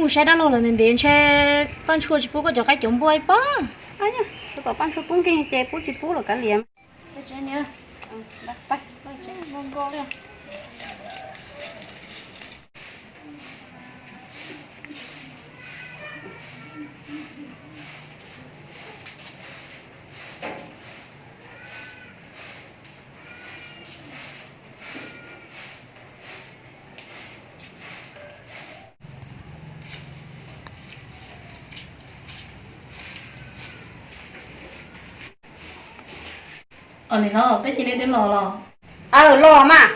Kuv saib dab laug lawm ntev ntev ntshe Paj Ntshua tsis pub koj cov qaib cov npua ib pob. Tab tom Paj Ntshua pub nkeeg ces pub tsis pub los kav liam. Nim no peb cia li twb los los. Aw, los mas.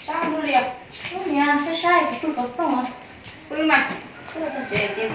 Sab li, lub niag sab sab kuv pw kov xov tooj os. Pw mas, pw los txog tsev tiag.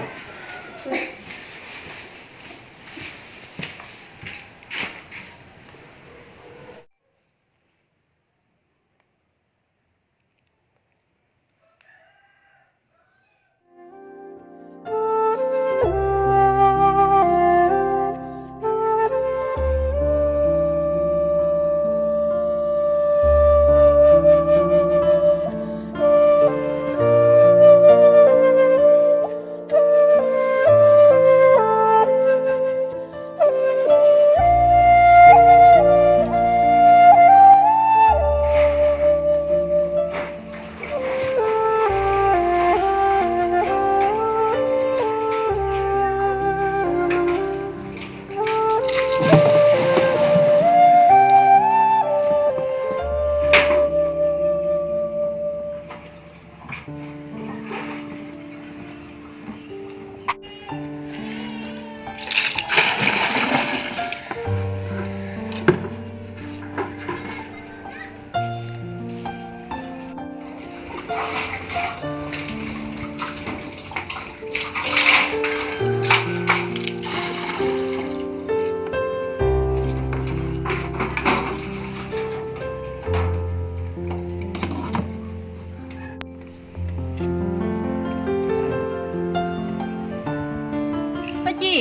Paj Ci,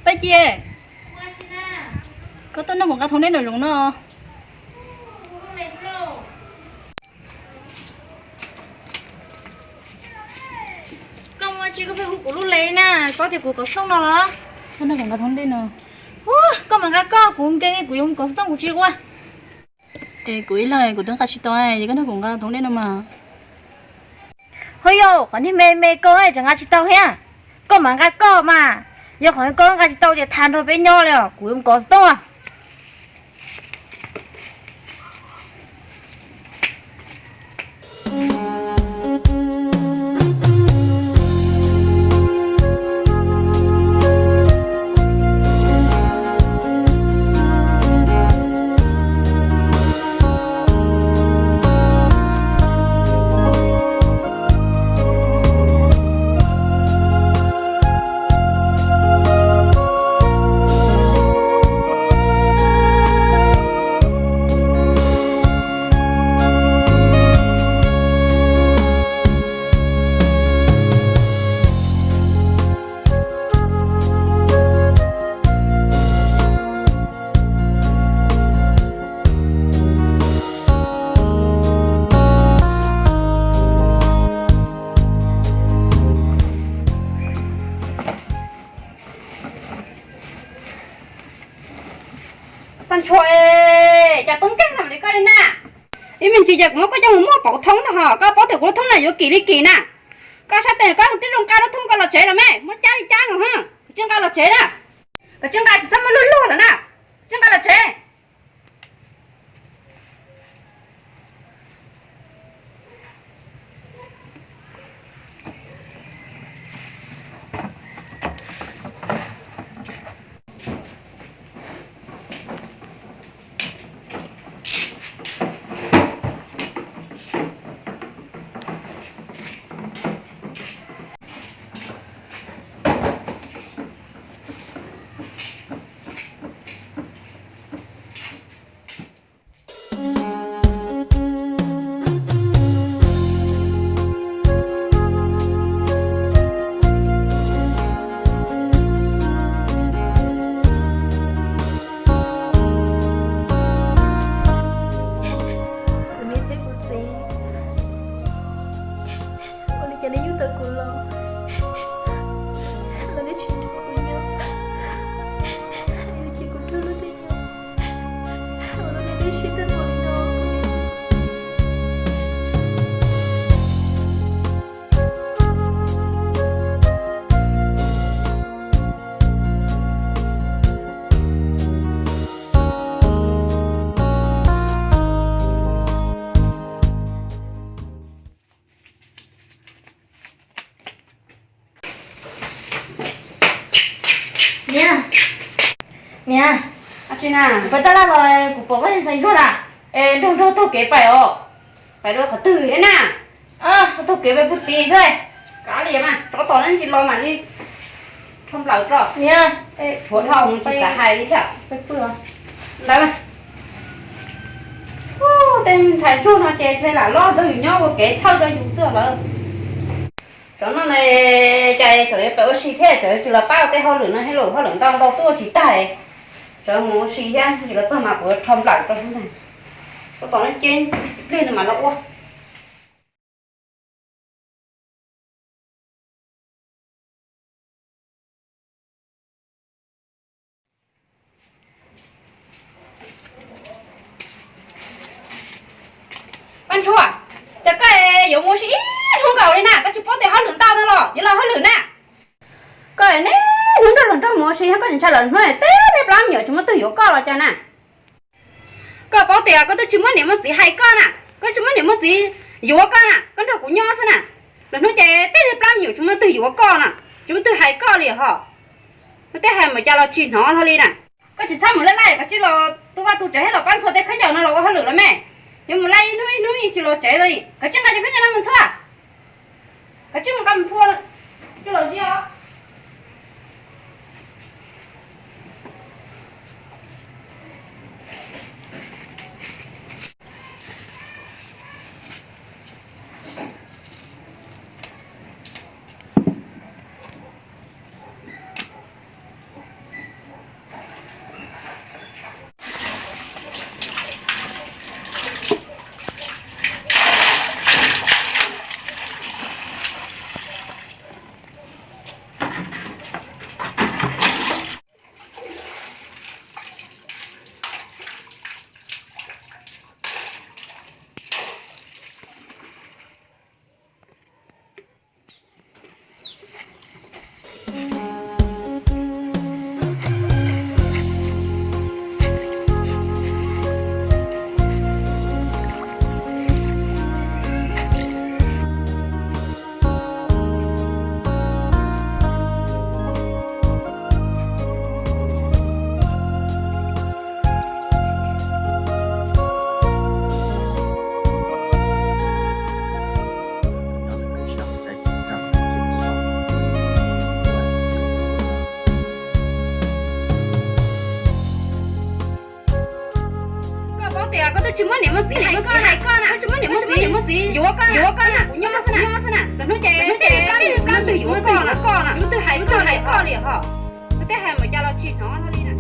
Paj Ci, koj tuaj nrog kuv nqa thoob dej nraum zoov no. Koj muaj tsi koj pheej hu kuv lub le na, paub tias kuv kov xov tooj no los? Koj nrog kuv nqa thoob dej no. Ua, koj mas nqa koj, kuv nkees kuv yuav mus kov xov tooj kuv tsis ua. Es kuv ib leeg kuv twb nqa tsis tau, es koj nrog kuv nqa thoob dej no mas. Ho yog qhov niag me me ko tseem nqa tsis tau thiab, koj mas nqa koj mas. Yog qhov koj nqa tsis tau ces tag nrho peb nyob li os, kuv yuav mus kov xov tooj. Paj Ntshua, cas tub nkeeg no li koj li na? Ib me ntsis ces kuv muab koj coj mus muag pauv thoob ntag hos, koj paub tias kuv lub thoob no yuav kim li kim na. Koj sab tes koj twb zoo nqa lub thoob koj los tsev los me, muab cab li cab no, koj tsis nqa los tsev na. Koj tsis nqa, tsis txhob muab luag luag lawm na, tsis nqa los tsev. Lawv twb tsis nrog kuv nyob, ces kuv nrog lawv tej nyob, ua rau lawv twb sib tag npaum li no. Niam, niam, peb tab laj los kuv pom koj ntxhais Ntsuag na, es nrog nrog taug kev pais os, pais dua qhov twg thiab na? Taug kev pais puag tid xwb. Kav liam mas, rov tom no tsis los mam li rho nplawm rau. Niam, rhuav dhau mus tsis xav hais li thiab. Ntawd, tej ntxhais Ntsuag no ces ntshe lam loj nrog yus nyob ua kev txhawj rau yus xwb lawm. Tsam no na, cas tsam yuav pem ua si thiab, tsam yuav tsis los pab ua tej hauj lwm no thiab, hauj lwm ntau ntau twb ua tsis tag. Tsam mus ua si thiab, tsis los txog mas kuv rho nplawm rau ntag. Ua tom no ces ib pliag no mam los ua. Paj Ntsuag, cas koj yuav mus ua si ib hnub nkaus li na, koj tsis paub tias hauj lwm ntau no los yuav los hauj lwm na? Koj niaj hnub nrog luag nrog mus ua si, koj tsis ntshai lwm hnub tej niag plab me nyuam tsis muaj twg yuav koj los cas na? Koj paub tias koj twb tsis muab niam muab txiv hais koj na, koj tsis muab niam muab txiv yuav koj na, koj nrog kuv nyob xwb na. Lwm hnub ces tej niag plab me nyuam tsis muaj twg yuav koj na, tsis muaj twg hais koj li hos. Tej hais mus cas los tsis hnov hlo li na. Koj tsis txhob mus laj laj, koj cia li los tu vaj tu tsev thiab los pab ntxhua tej khaub ncaws no los ua hauj lwm los me. Yuav mus laj ib hnub ib hnub yeej tsis los tsev li, koj cia li nqa cov khaub ncaws no mus ntxhua. Koj cia li mus nqa mus ntxhua, cia li los ntsia os. Koj paub tias koj twb tsis muab niam muab txiv hais koj na, koj tsis muab niam muab txiv yuav koj na, kuv nyob xwb na, nyob xwb na, lwm hnub ces tej plab twg yuav koj na, koj na, twg hais koj li hos. Tej hais mus cas los tsis hnov hlo li na.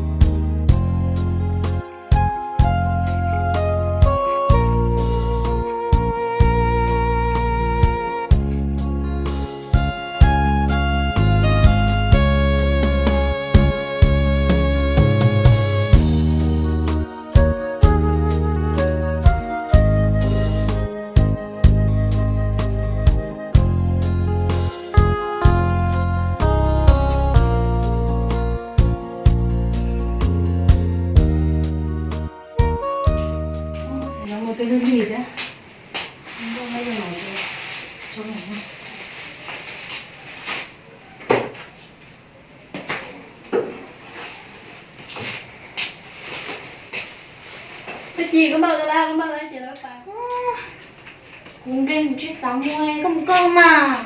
Kuv nkeeg kuv tsis xav mus, koj mus koj mas.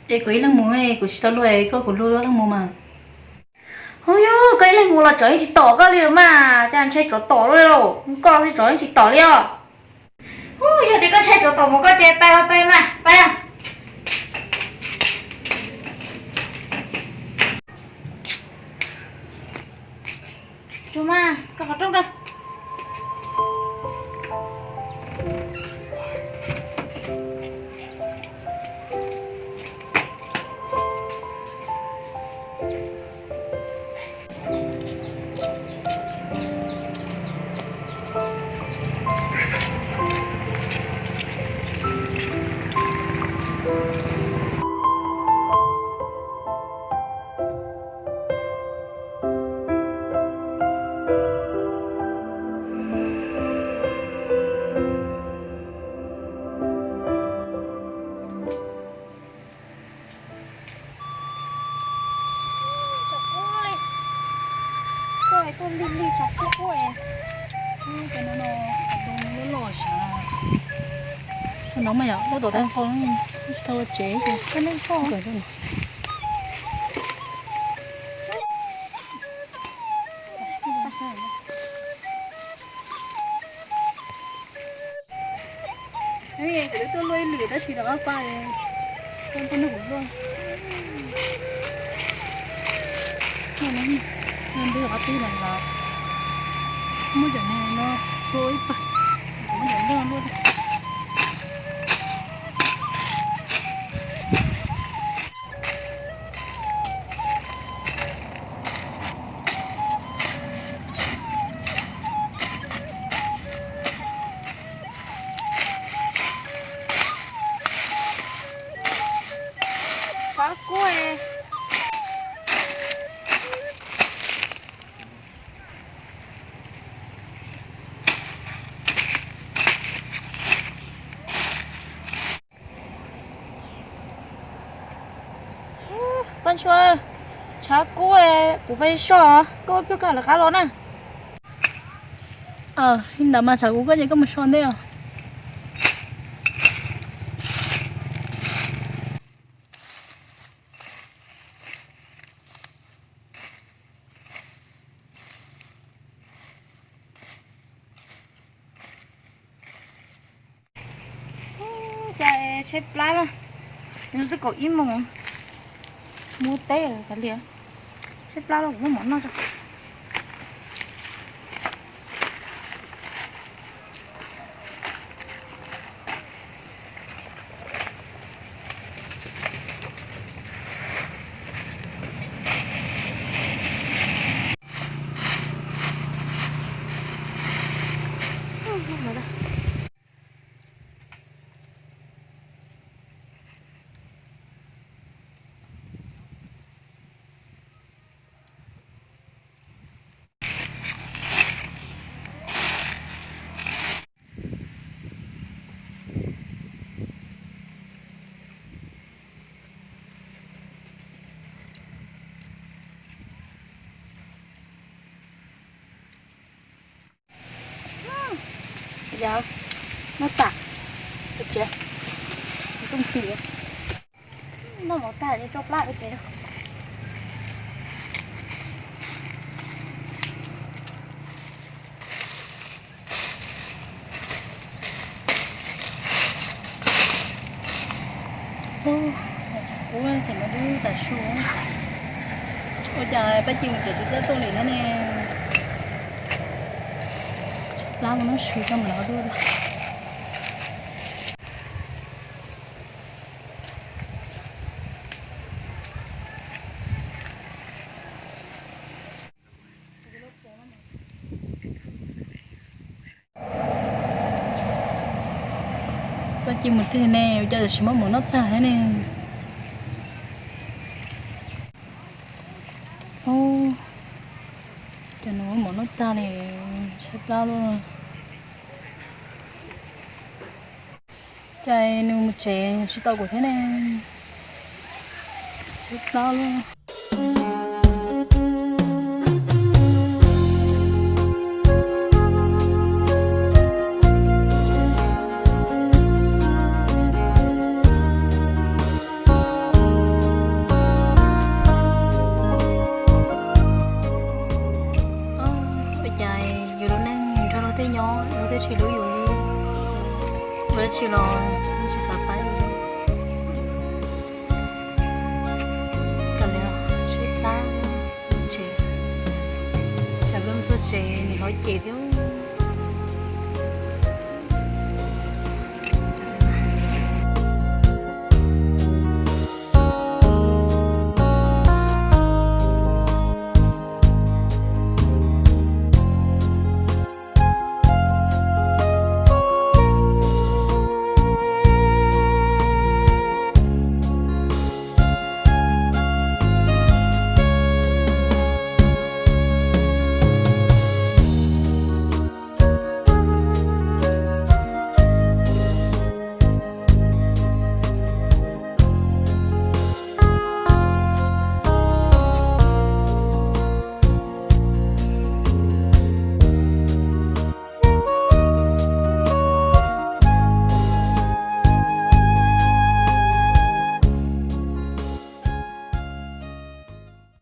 Es kuv ib leeg mus, kuv tsis tau luag, koj kuv luag ob leeg mus mas. Hov yog koj ib leeg mus los tsov yeej tsis tom koj li los mas, cas ntshe tsov tom luaj li lauj, koj thiab tsov yeej tsis tom li os. Yog tias koj ntshai tsov tom mus koj ces pais los pais mas, pais. Tsuag mas, koj qhov rooj rau. Lij lij tshav kub kub es. Cov no no, loj loj sav. Cov no mas yog lub tom tag nrho, tsis tau ua tsev ces. Kuv twb tuaj luaj ib lwm tab sis rov qab qua, ua poj niam kuv luaj. Ntws qhov twg los los, muab cov no no hlua ib pawg, muab cov ntws luaj. Tshav kub. Paj Ntsuag, tshav kub, kuv pais so, koj ua pliag koj lawv qab los na. Li ntawd mas tshav kub koj ces koj mus so ntej os. Cas tshaib plab lawm, twb kaum ib moos, muab teb kav liam, tshaib plab lawm kuv muab mov noj tso. Yog, noj tas, tsev, noj mov tas es tso plab tsev. Ub, tshav kub ces no dub tas su. Ua cas Paj Ci mus tsev tsis txawj tuaj li thiab ne? Tshaib plab mus noj su tso mam li ho tuaj. Paj Ci mus twg ne, ua cas tsis muab mov noj tag thiab ne? Ub, cas nws muab mov noj tag li, tshaib plab luaj. Cas nws mus tsev tsis tau kuv thiab ne, tshaib plab luaj. Ua cas yus lub neej nrog luag tej nyob luag twb tsis hlub yus li, ua dab tsi los tsis xav pab yus li. Kav liam, tshaib plab tsev, tsam mus txog tsev nws ho cem thiab.